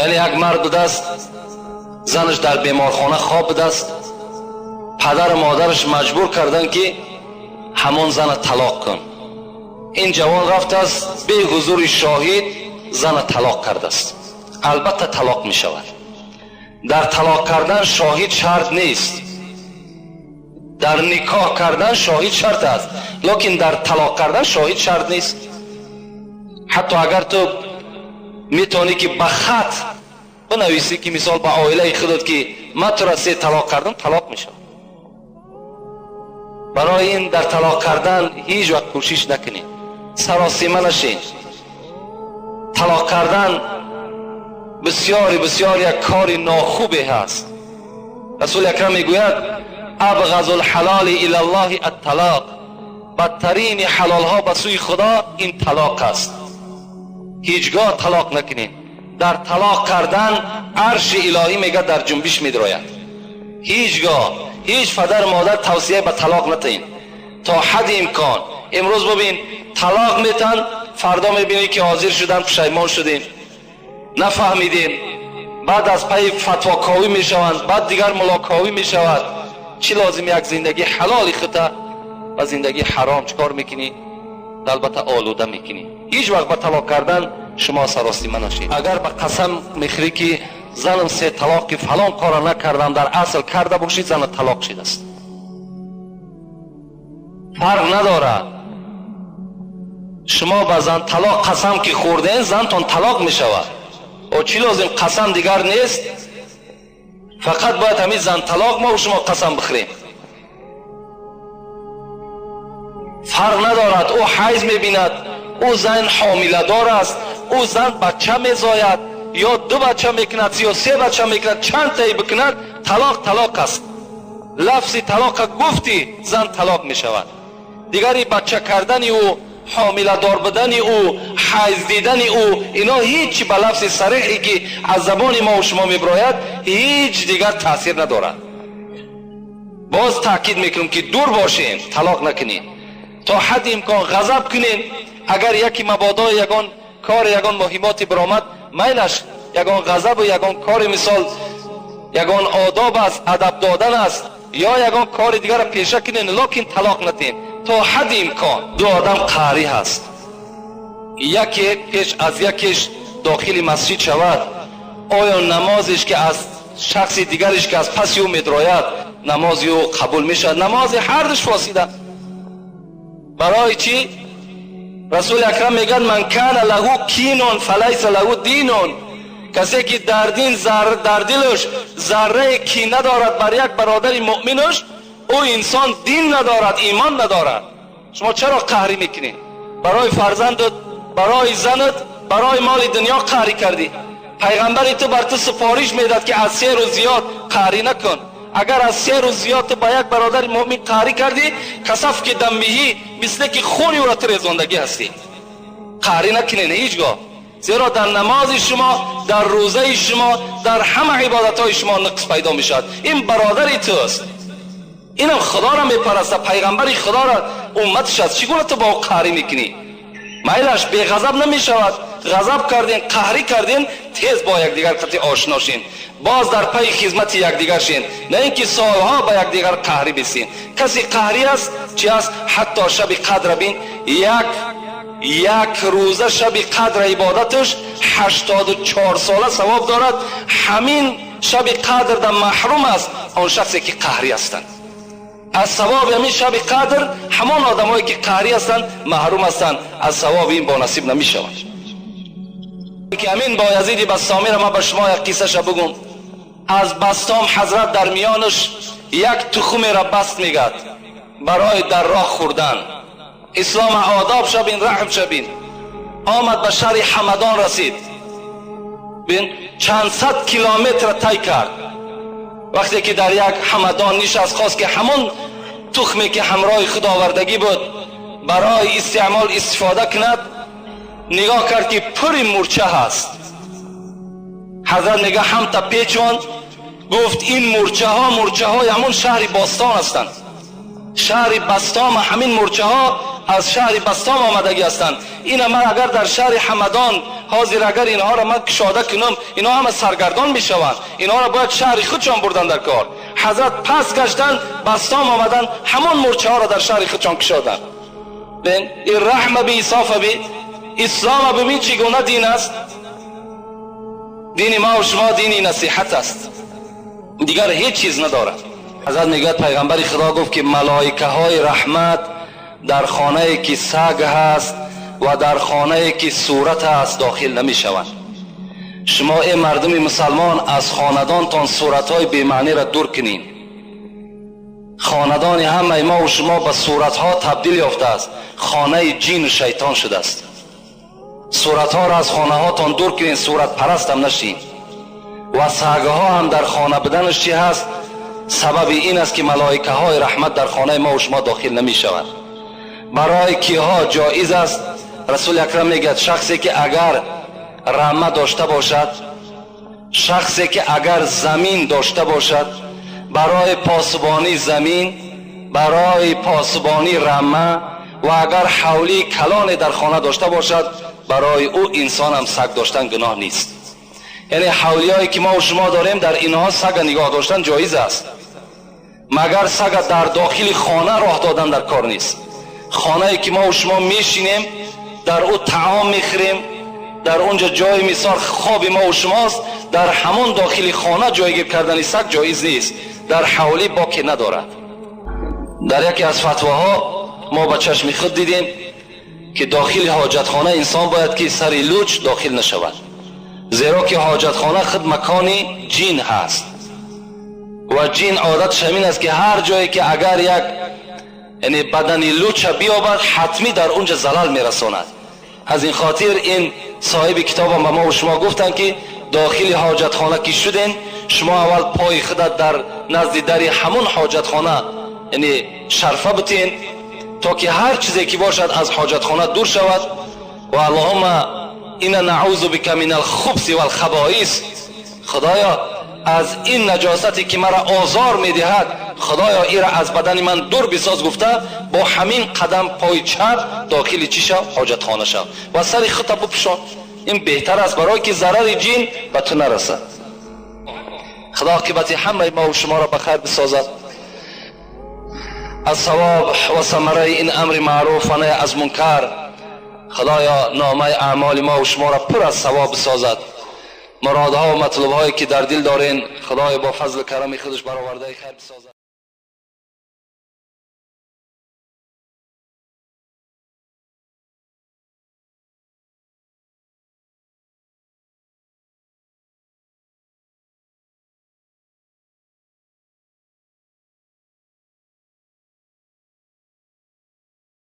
Яъне як мард будааст, занаш дар беморхона хоб будааст, падару модараш маҷбур карданд, ки ҳамон зана талоқ кун. Ин ҷавон рафтааст, беҳузури шоҳид зана талоқ кардааст. Албатта, талоқ мешавад. Дар талоқ кардан шоҳид шарт нест. Дар никоҳ кардан шоҳид шарт аст, лекин дар талоқ кардан шоҳид шарт нест. Ҳатто агар ту метавонӣ, ки ба хат бинависӣ, ки мисол ба оилаи худат, ки ман тура се талоқ кардам, талоқ мешавад. Барои ин дар талоқ кардан ҳеҷ вақт кӯшиш накунед, саросима нашед. Талоқ кардан бисёри бисёр як кори нохубе ҳаст. Расули акрам мегӯяд: أبغض الحلال إلى الله الطلاق. Бадтарини ҳалолҳо ба сӯи Худо ин талоқ аст. Ҳеҷгоҳ талоқ накунед. Дар талоқ кардан арши илоҳӣ, мега, дар ҷунбиш медрояд. Ҳеҷгоҳ ҳеҷ падару модар тавсия ба талоқ натаҳед то ҳадди имкон. Имрӯз бубин, талоқ метан, фардо мебинӣ, ки ҳозир шудан, пушаймон шудем, нафаҳмидем. Баъд аз пайи фатвоковӣ мешаванд, баъд дигар мулоковӣ мешавад. Чӣ лозим? Як зиндагии ҳалоли хута ба зиндагии ҳаром чӣ кор мекунӣ? Албатта, олуда мекунӣ. Ҳеҷ вақт ба талоқ кардан шумо саросима нашед. Агар ба қасам мехӯрӣ, ки занам се талоқи фалон кора накардам, дар асл карда бошӣ, зана талоқ шидааст, фарқ надорад. Шумо ба зан талоқ қасам ки хӯрден, зантон талоқ мешавад. О, чӣ лозим? Қасам дигар нест, фақат бояд ҳамин зан талоқ мо шумо қасам бихӯрем. Фарқ надорад, ӯ ҳайз мебинад, ӯ зан ҳомиладор аст, ӯ зан бача мезояд ё ду бача мекунад ё се бача мекунад, чанд таи бикунад, талоқ талоқ аст. Лафзи талоқа гуфтӣ, зан талоқ мешавад. Дигари бача кардани ӯ, ҳомиладор будани ӯ, ҳайз дидани ӯ, ино ҳеҷ ба лафзи сареҳе, ки аз забони мо шумо мебирояд, ҳеҷ дигар таъсир надорад. Боз таъкид мекунем, ки дур бошем, талоқ накунем. То ҳадди имкон ғазаб кунем. Агар яке мабодо ягон кор, ягон муҳимоте биромад, майлаш, ягон ғазабу ягон кори, мисол, ягон одоб аст, адаб додан аст ё ягон кори дигарро пеша кунем, лекин талоқ натем то ҳадди имкон. Ду одам қаҳрӣ ҳаст, яке пеш аз якеш дохили масҷид шавад, оё намозеш, ки аз шахси дигареш, ки аз паси ӯ медрояд, намози ӯ қабул мешавад? Намози ҳардуш фосида. Барои чӣ? Расули акрам мегӯяд: من كان له كين فليس له دين. Касе ки дар дин, дар дилаш заррае кина дорад бар як бародари муъминаш, ӯ инсон дин надорад, имон надорад. Шумо чаро қаҳрӣ мекунед? Барои фарзандат, барои занат, барои моли дунё қаҳрӣ кардӣ. Пайғамбари ту бар ту супориш медад, ки аз 3 рӯз зиёд қаҳрӣ накун. Агар аз 3 рӯз зиёд ту ба як бародари муъмин қаҳрӣ кардӣ, كسفك دمه, мисле ки хуни ӯро ту резондагӣ ҳастӣ. Қаҳрӣ накунед ҳеҷ гоҳ, зеро дар намози шумо, дар рӯзаи шумо, дар ҳама ибодатҳои шумо нуқс пайдо мешавад. Ин бародари туст, инам Худоро мепарастад, пайғамбари Худоро умматиш аст. Чӣ гуна ту бо ӯ қаҳрӣ мекунӣ? Майлаш, беғазаб намешавад. Ғазаб кардем, қаҳрӣ кардем, тез бо якдигар қати ошно шин, боз дар пайи хизмати якдигар шин, на ин ки солҳо ба якдигар қаҳрӣ бисин. Каси қаҳрӣ аст, чи аст? Ҳатто шаби қадра бин, як як рӯза шаби қадра ибодаташ 84 сола савоб дорад. Ҳамин шаби қадрда маҳрум аст он шахсе, ки қаҳрӣ ҳастанд. Аз савоби ҳамин шаби қадр ҳамон одамое, ки қаҳрӣ ҳастанд, маҳрум ҳастанд, аз савоби ин бонасиб намешаванд. Ки ҳамин Боязиди Бастомиро ман ба шумо як қиссаша бугум. Аз Бастом ҳазрат дар миёнаш як тухумеро баст мегад барои дар роҳ хӯрдан. Ислом одоб шабин, раҳм шабин. Омад, ба шаҳри Ҳамадон расид. Бин, чанд сад километра тай кард. Вақте ки дар як Ҳамадон нишаст, хост, ки ҳамон тухме, ки ҳамроҳи худ овардагӣ буд, барои истеъмол истифода кунад. Нигоҳ кард, ки пури мурча ҳаст. Ҳазрат мега, ҳамта печон, гуфт: ин мурчаҳо мурчаҳои ҳамон шаҳри бостон ҳастанд, шаҳри Бастома. Ҳамин мурчаҳо аз шаҳри Бастом омадагӣ ҳастанд. Ина ман агар дар шаҳри Ҳамадон ҳозир агар инҳоро ман кушода кунам, инҳо ҳама саргардон мешаванд. Инҳоро бояд шаҳри худшон бурдан дар кор. Ҳазрат пас гаштанд, Бастом омаданд, ҳамон мӯрчаҳоро дар шаҳри худшон кушоданд. Бин ин раҳма би исофа би ислома, бибин чӣ гуна дин аст. Дини ма ва шумо дини насиҳат аст, дигар ҳеҷ чиз надорад. Ҳазрат мегӯяд, пайғамбари Худо гуфт, ки малоикаҳои раҳмат дар хонае ки саг ҳаст ва дар хонае ки сурат аст дохил намешаванд. Шумо, э мардуми мусалмон, аз хонадонтон суратҳои бемаъниро дур кунед. Хонадони ҳамаи мо ва шумо ба суратҳо табдил ёфтааст, хонаи ҷину шайтон шудааст. Суратҳоро аз хонаҳотон дур кунед, суратпарастам нашин. Ва сагҳо ҳам дар хона буданаш чӣ ҳаст? Сабаби ин аст, ки малоикаҳои раҳмат дар хонаи мо ва шумо дохил намешаванд. Барои киҳо ҷоиз аст? Расули акрам мегӯяд, шахсе ки агар рама дошта бошад, шахсе ки агар замин дошта бошад, барои посбонии замин, барои посбонии рама, ва агар ҳавлии калоне дар хона дошта бошад, барои ӯ инсонам саг доштан гуноҳ нест. Яъне ҳавлиҳое ки мо шумо дорем, дар инҳо сага нигоҳ доштан ҷоиз аст, магар сага дар дохили хона роҳ додан дар кор нест. Хонае ки мо шумо мешинем, дар ӯ таом мехӯрем, дар онҷо ҷои мисол хоби мо шумост, дар ҳамон дохили хона ҷойгир кардани саг ҷоиз нест, дар ҳавлӣ боке надорад. Дар яке аз фатвоҳо мо ба чашми худ дидем, ки дохили ҳоҷатхона инсон бояд ки сари луч дохил нашавад, зеро ки ҳоҷатхона худ макони ҷин ҳаст ва ҷин одаташ ҳамин аст, ки ҳар ҷое ки агар як, яъне бадани луча биёбад, ҳатмӣ дар онҷа залал мерасонад. Аз ин хотир ин соҳиби китобам ба мо шумо гуфтанд, ки дохили ҳоҷатхона ки шуден, шумо аввал пои худат дар назди дари ҳамон ҳоҷатхона, яъне шарфа бутен, то ки ҳар чизе ки бошад аз ҳоҷатхона дур шавад. Ва аллоҳума инна наъузу бика мин алхубси валхабоис, Худоё, аз ин наҷосате ки маро озор медиҳад, Худоё, ира аз бадани ман дур бисоз, гуфта, бо ҳамин қадам пои чап дохили чӣ шав? Ҳоҷатхона шав ва сари худта бупӯшон. Ин беҳтар аст, барое ки зарари ҷин ба ту нарасад. Худо оқибати ҳамаи мо шуморо ба хайр бисозад. Аз савоб ва самараи ин амри маъруф ва наҳй аз мункар, Худоё, номаи аъмоли мо шуморо пур аз савоб бисозад. Муродҳо ва матлубҳое ки дар дил дорен, Худоё, бо фазлу карами худаш баровардаи хайр бисозад.